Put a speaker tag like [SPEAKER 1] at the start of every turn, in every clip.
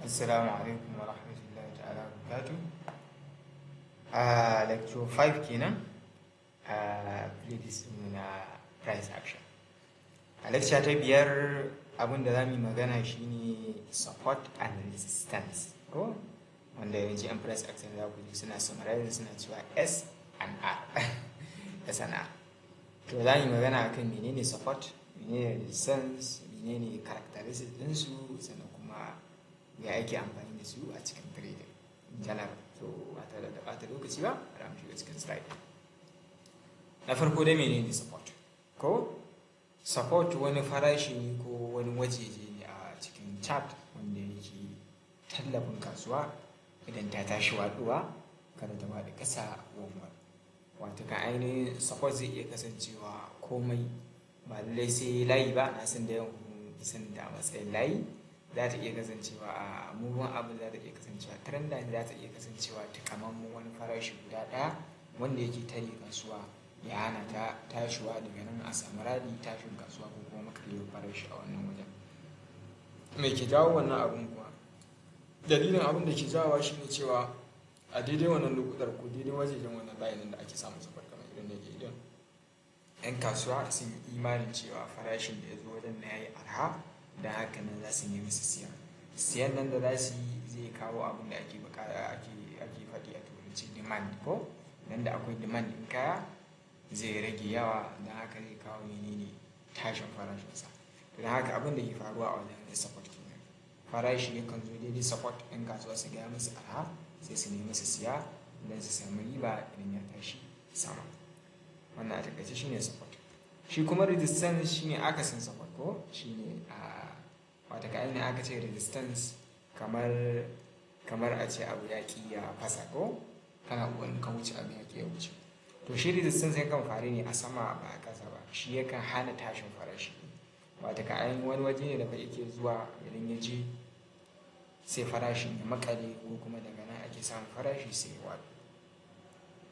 [SPEAKER 1] Assalamu alaikum wa rahmatullahi ta'ala wa barakatuh. A lecture 5 kenan a playlist ɗinmu na price action. A lecture ta 5, abin da za mu yi magana shine support and resistance. Ko? Wanda yawanci 'yan price action za ku ji suna summarizing, suna cewa S and R. S and R. To, za mu yi magana akan menene support, menene resistance, menene characteristics ɗinsu, sannan kuma ya ake amfani da su a cikin trading in general. So ba tare da ɓata lokaci ba, bari mu shiga cikin slide. Na farko dai, menene support? Ko support wani farashi ne ko wani wajeje ne a cikin chart wanda yake tallafin kasuwa idan ta tashi waɗuwa, kada ta faɗi ƙasa wanwar. Wato kan ainihin support zai iya kasancewa komai, ba lallai sai layi ba. Na san da yawan kun san da a matsayin layi. Za ta iya kasancewa a moving average, za ta iya kasancewa trend line, za ta iya kasancewa takamaiman wani farashi guda ɗaya wanda yake tare kasuwa, ya hana ta tashiwa daga nan, a samu rally, tashin kasuwa, ko kuma makalewar farashi a wannan wajen. Me ke jawo wannan abun kuwa? Dalilin abin da ke jawowa shine cewa a daidai wannan lokutar ko daidai wajejen wannan layin da ake samun support, kamar irin da ke idan 'yan kasuwa sun yi imanin cewa farashin da ya zo wajen na yayi arha, don haka nan za su nemi su siya. Siyan nan da za su yi zai kawo abin da ake bukata, ake faɗi a turanci demand, ko? Nan da akwai demand ɗin kaya, zai rage yawa, don haka zai kawo menene? Tashin farashinsa. Don haka abin da ke faruwa a wajen support kenan. Farashi yakan zo daidai support, 'yan kasuwa su gaya musu arha, sai su nemi su siya don su samu riba idan ya tashi sama. Wannan a takaice shine support. Shi kuma resistance shine akasin support, ko? Shine a wata ka ainihin aka ce resistance, kamar a ce abu ya ƙi ya fasa, ko kana ƙoƙarin ka wuce, abu ya ƙi ya wuce. To, shi resistance yakan faru ne a sama, ba a ƙasa ba. Shi yakan hana tashin farashi. Wata ka ainihin wani waje ne da fa yake zuwa, idan ya je sai farashin ya makale, ko kuma daga nan ake samun farashi sai ya waɗo.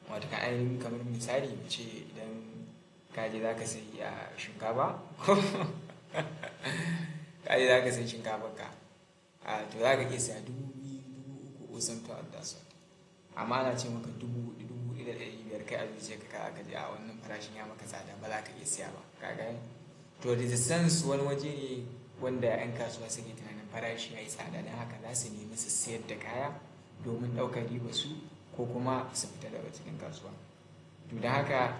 [SPEAKER 1] Wata ka ainihin kamar misali mu ce idan ka je za ka sayi a shinkafa, ka je za ka sayi shinkafar ka, a to za ka iya saya 2,000, 3,000 or something of that sort. Amma ana ce maka 4,000, 4,500, kai a zuciyarka ka aka ji a wannan farashin ya maka tsada, ba za ka iya siya ba, ka gane? To, resistance wani waje ne wanda 'yan kasuwa suke tunanin farashi ya yi tsada, don haka za su nemi su sayar da kaya domin ɗaukar riba su, ko kuma su fita daga cikin kasuwa. To, don haka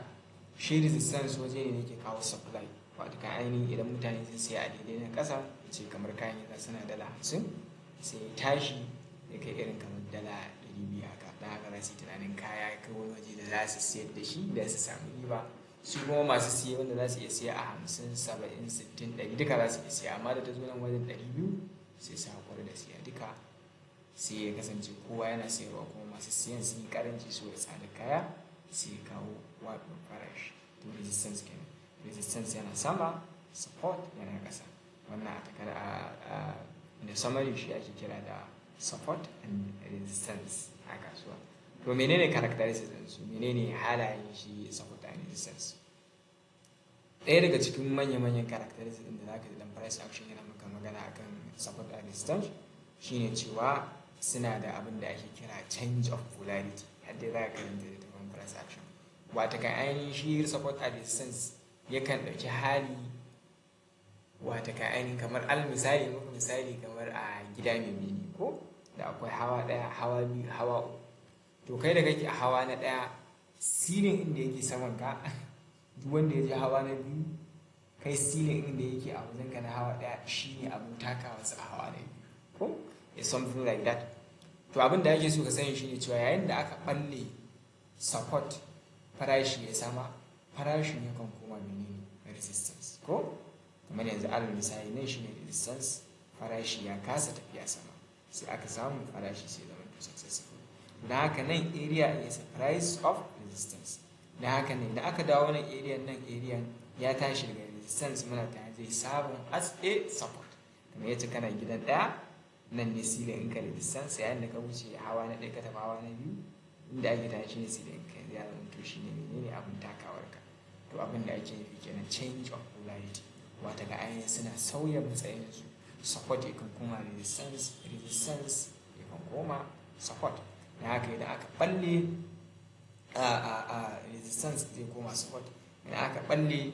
[SPEAKER 1] shi resistance waje ne da yake kawo supply. Wato kan ainihin idan mutane sun siya a daidai na ƙasa, ce kamar kayan yanzu suna dala 50, sai ya tashi ya kai irin kamar dala 200 haka, don haka za su yi tunanin kaya ya kai wani waje da za su siyar da shi da su samu riba. Su kuma masu siye, wanda za su iya siya a 50, 70, 60, 100, duka za su iya siya, amma da ta zo nan wajen 200 sai su haƙura da siya duka. Sai ya kasance kowa yana sayarwa, kuma masu siyan sun yi ƙaranci saboda tsadar kaya, sai ya kawo waɗuwar farashi. To, resistance kenan. Resistance yana sama, support yana ƙasa. Wannan a takar a da summary shi ake kira da support and resistance a kasuwa. To, menene characteristics ɗinsu? Menene halayen shi support and resistance? Ɗaya daga cikin manya-manyan characteristics ɗin da zaka ji dan price action yana maka magana akan support and resistance shine cewa suna da abin da ake kira change of polarity. Har dai za ka karanta littattafan price action. Wata kan ainihin shi support and resistance yakan ɗauki hali, wata kan ainihin kamar al misali, muka misali kamar a gida mai bene, ko da akwai hawa ɗaya, hawa biyu, hawa uku. To, kai da kake a hawa na ɗaya, ceiling inda yake saman ka, duk wanda ya je hawa na biyu, kai ceiling inda yake a wajen ka na hawa ɗaya shine abin takawa su a hawa na biyu, ko is something like that. To, abin da ake so ka sani shine cewa yayin da aka balle support, farashi ya sama, farashin yakan koma menene? Resistance, ko? Kamar yanzu alal misali nan shine resistance, farashi ya kasa tafiya sama, sai aka samu farashi sai zama to successful. Don haka nan area is a price of resistance. Don haka ne idan aka dawo nan area, nan area ya tashi daga resistance, muna tare zai sabon as a support. Kamar yace kana gidan ɗaya, nan ne ceiling ɗinka resistance. Yayin da ka wuce hawa na ɗaya ka tafi hawa na biyu, inda ake tashi ne ceiling ɗinka ya zama to shine menene? Abin takawar ka. To, abin da ake nufi kenan, change of polarity. Wata ga ainihin suna sauya matsayinsu. Support yakan koma resistance, resistance yakan koma support. Da haka idan aka balle a resistance, zai koma support. Idan aka balle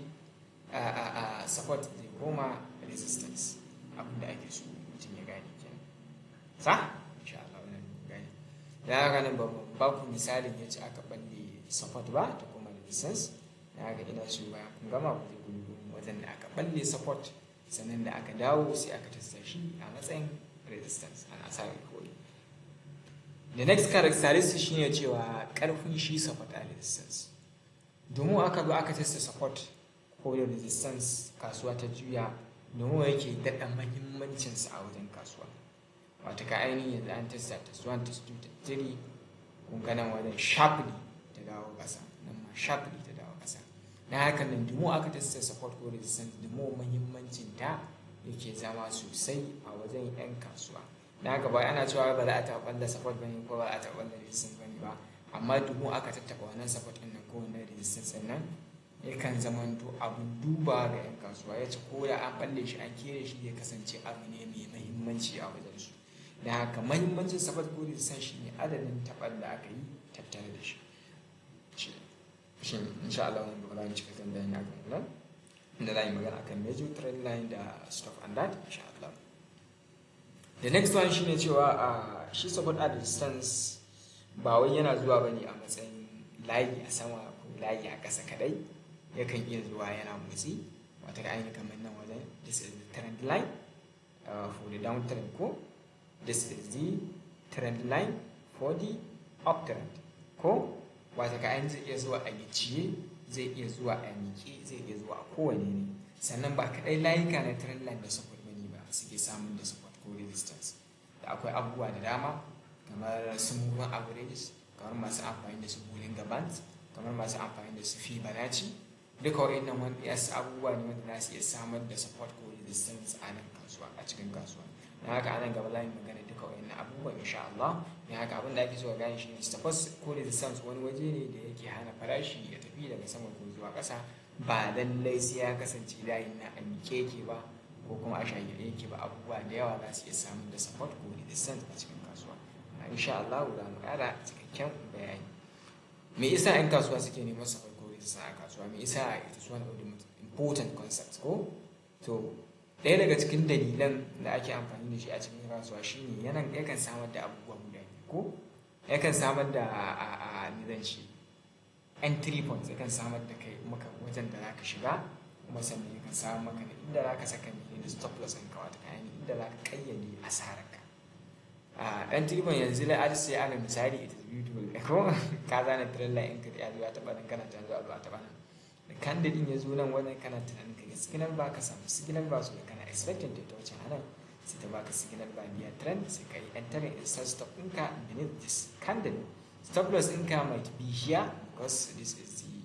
[SPEAKER 1] a support, zai koma resistance. Abinda ake so mutum ya gane kenan sa, insha Allah wannan gane. Da haka nan ba ku misalin yace aka balle support ba ta koma resistance. Da haka ina so bayan kun gama, ku je ku dubo wajen da aka balle support, sannan da aka dawo sai aka testa shi a matsayin resistance, ana sa kawai. The next characteristic shine cewa karfin shi support a resistance. Domin aka zo aka testa support ko da resistance, kasuwa ta juya, domin yake daɗa mahimmancinsa a wajen kasuwa. Wata ka ainihin yanzu an testa, test 1, test 2, test 3. Kun ga nan wajen sharply ta dawo ƙasa, nan ma sharply ta dawo ƙasa. Na haka nan dumo aka testa support ko resistance, dumo mahimmancin ta yake zama sosai a wajen 'yan kasuwa. Na haka ba ana cewa ba za a taɓa ɓalla support bane ko ba za a taɓa ɓalla resistance bane ba, amma dumo aka tattaɓa wannan support ɗin nan ko wannan resistance ɗin nan, yakan zamanto abun duba ga 'yan kasuwa. Ya ce ko da an ɓalle shi, an kere shi, ya kasance abu ne mai mahimmanci a wajen su. Da haka mahimmancin support ko resistance shine adadin taɓar da aka yi tattare da shi. Shi insha Allah wannan gaba za mu cika kan bayani akan wannan, inda za mu yi magana akan major trend line da stuff and that, insha Allah. The next one shine cewa shi support and resistance ba wai yana zuwa bane a matsayin layi a sama ko layi a ƙasa kadai. Yakan iya zuwa yana motsi. Wata ga ainihin kamar nan wajen, this is the trend line for the downtrend, ko this is the trend line for the uptrend, ko wata ka ainihin zai iya zuwa a gicciye, zai iya zuwa a miƙe, zai iya zuwa a kowane ne. Sannan ba kaɗai layuka na trend line da support bane ba suke samun da support ko resistance. Da akwai abubuwa da dama, kamar su moving averages, kamar masu amfani da su Bollinger Bands, kamar masu amfani da su Fibonacci. Duka wa'annan wani abubuwa ne wanda za su iya samar da support ko resistance a nan kasuwa, a cikin kasuwa. Don haka anan gaba za mu magana duka wa'annan abubuwan, insha Allah. Don haka abin da ake so ka gane shi ne support ko resistance wani waje ne da yake hana farashi ya tafi daga sama ko zuwa ƙasa. Ba lallai sai ya kasance layin na a miƙe yake ba ko kuma a shagire yake ba. Abubuwa da yawa za su iya samun da support ko resistance a cikin kasuwa. Amma insha Allah za mu ƙara cikakken bayani. Me yasa 'yan kasuwa suke neman support ko resistance a kasuwa? Me yasa it is one of the most important concepts ko? To, ɗaya daga cikin dalilan da ake amfani da shi a cikin kasuwa shine yana yakan samar da abubuwa guda biyu, ko yakan samar da a zan ce entry points, yakan samar da kai maka wajen da zaka shiga, kuma sannan yakan samar maka da inda zaka saka menene stop loss ɗinka, wata kayan inda zaka kayyade asararka. Entry point yanzu la sai ana misali, it is beautiful ko ka zana trend line ɗinka, ya zo ya taɓa nan, kana tunanin zuwa a taɓa nan. Da candle din ya zo nan wannan, kana tunanin ka ga signal ba, ka samu signal ba, so da kana expecting ta wuce a nan, sai ta baka signal ba biya trend, sai ka yi entering in sell stop ɗinka beneath this candle. Stop loss ɗinka might be here because this is the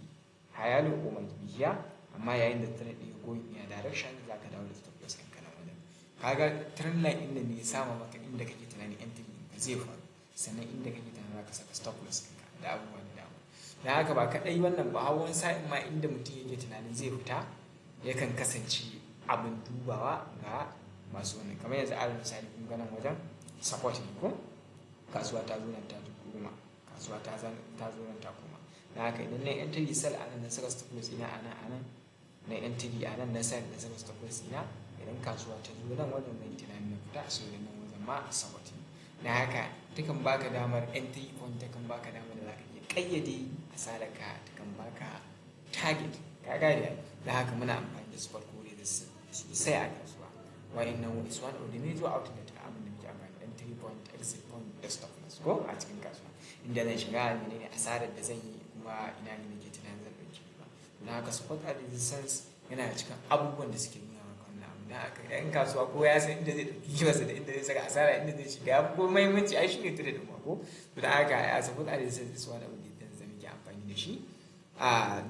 [SPEAKER 1] higher low, or might be here. Amma yayin da trend ɗin going in a direction, za ka dawo da stop loss ɗinka nan wajen. Kaga trend line ɗin da ne ya sama maka inda kake tunanin entry ɗinka zai faru, sannan inda kake tunanin za ka saka stop loss ɗinka da abubuwa da dama. Da haka ba kaɗai wannan ba, hawan sa'in ma inda mutum yake tunanin zai fita yakan kasance abin dubawa ga masu wannan. Kamar yanzu alal misali, kun ga nan wajen support ne ko? Kasuwa ta zo nan ta koma, kasuwa ta zo nan ta koma. Da haka idan na entry sell a nan, na saka stop loss ina a nan, na entry a nan, na sell, na saka stop loss ina, idan kasuwa ta zo nan wajen, zan yi tunanin na fita. So da nan wajen ma support ne. Da haka takan baka damar entry point, takan baka damar da zaka iya kayyade asararka, takan baka target, ka gane? Da haka muna amfani da support ko resistance sosai a kasuwa. Wa'annan is one of the major outlet, abin da muke amfani, entry point, exit point da stop loss ko a cikin kasuwa, inda zan shiga, menene asarar da zan yi, kuma ina ne nake tunanin zan ɗauki riba. Don haka support and resistance yana cikin abubuwan da suke nuna maka wannan abu. Don haka idan kasuwa ko ya san inda zai ɗauki ribarsa da inda zai saka asara, inda zai shiga, ya fi ko muhimmanci. Ai shi ne trade ɗin ko? Don haka support and resistance is one of the things da muke amfani da shi.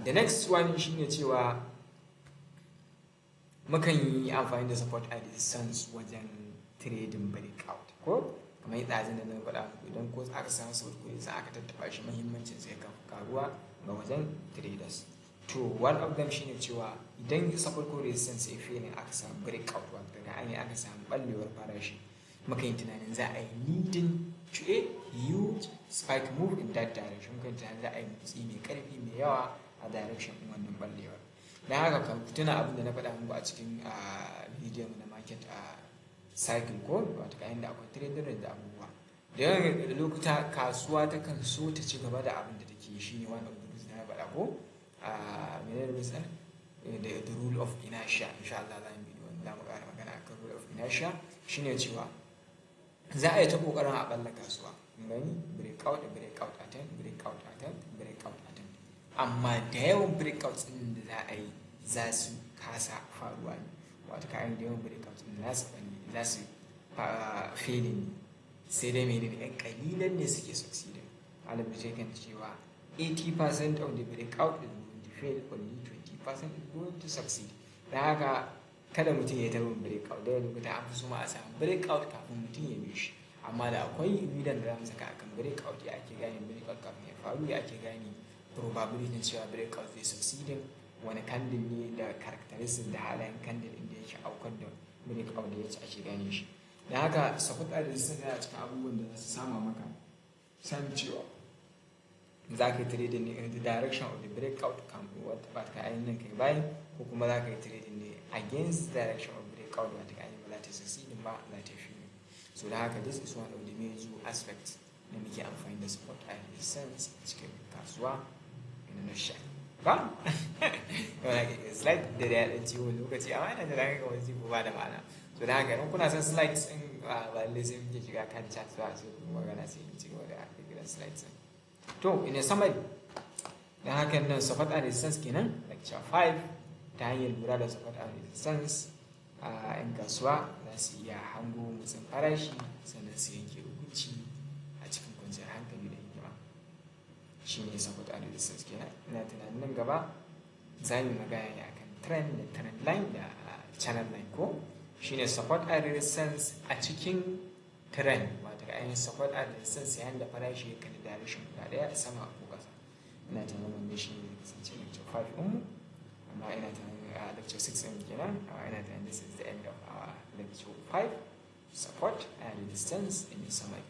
[SPEAKER 1] The next one shine cewa mukan yi amfani da support and resistance wajen trading breakout ko? Kamar yadda ɗazun da na faɗa muku, idan ko aka samu support ko resistance aka tattaɓa shi, muhimmancin sai kan karuwa ga wajen traders. To, one of them shine cewa Idan support ko resistance ya failing, aka samu breakout, wato daga an aka samu ballewar farashi, muka yi tunanin za a yi leading to a huge spike move in that direction. Muka yi tunanin za a yi motsi mai karfi, mai yawa a direction ɗin wannan ballewar. Don haka ka tuna abin da na faɗa muku a cikin bidiyon na market a cycle ko, wato kayan da akwai trading da abubuwa da yawan lokuta, kasuwa ta kan so ta ci gaba da abin da take. Shi ne one of the rules da na faɗa ko a menene rules ɗin? The rule of inertia. Insha Allah za mu bidiyo wanda za mu ƙara magana akan rule of inertia. Shine cewa za a yi ta ƙoƙarin a ɓalla kasuwa, gani breakout, breakout attempt, breakout attempt, breakout attempt, amma da yawan breakouts ɗin da za a yi za su kasa faruwa ne. Wato kayan da yawan breakouts ɗin za su ɓalle, za su failing ne, sai dai mai yan kalilan ne suke succeeding. Alam da kan cewa 80% of the breakout is going to fail, only 20% is going to succeed. Don haka kada mutum ya taɓa breakout. Da lokuta an fi so ma a samu breakout kafin mutum ya bi shi. Amma da akwai bidiyon da za mu saka akan breakout, ya ake gane breakout kafin ya faru, ya ake gane probability cewa breakout zai succeeding, wani candle ne da characteristics da halayen candle inda yake aukar da breakout da yake ake gane shi. Da haka support and resistance yana cikin abubuwan da za su sama maka san cewa za ka yi trading ne in the direction of the breakout kan wata ba ka ainihin kai bayan, ko kuma za ka yi trading ne against the direction of breakout, wata ka ainihin ba za ta succeed ba, za ta fi. So da haka this is one of the major aspects da muke amfani da support and resistance a cikin kasuwa in a nutshell. Ba yau na slide da ya ɗan ciwo lokaci, amma ina da ranka wani ba da ma'ana. So da haka in kuna son slides ɗin, ba lallai sai muke shiga kan chat ba, sai kuma magana, sai in ci gaba da ƙirƙirar slides ɗin. To, in a summary, don haka nan support and resistance kenan, lecture 5. Ta hanyar lura da support and resistance a 'yan kasuwa za su iya hango motsin farashi, sannan su yanke hukunci a cikin kwanciyar hankali da hikima. Shine support and resistance kenan. Ina tunanin nan gaba za mu yi magana ne akan trend da trend line da channel line ko. Shine support and resistance a cikin trend, wato ainihin support and resistance yayin da farashi ya kalli direction guda ɗaya, sama ko ƙasa. Ina tunanin wannan shi ne kasance lecture 5 ɗinmu, amma ina tunanin a lecture 6 ɗin kenan. Amma ina tunanin this is the end of our lecture 5, support and resistance in summary.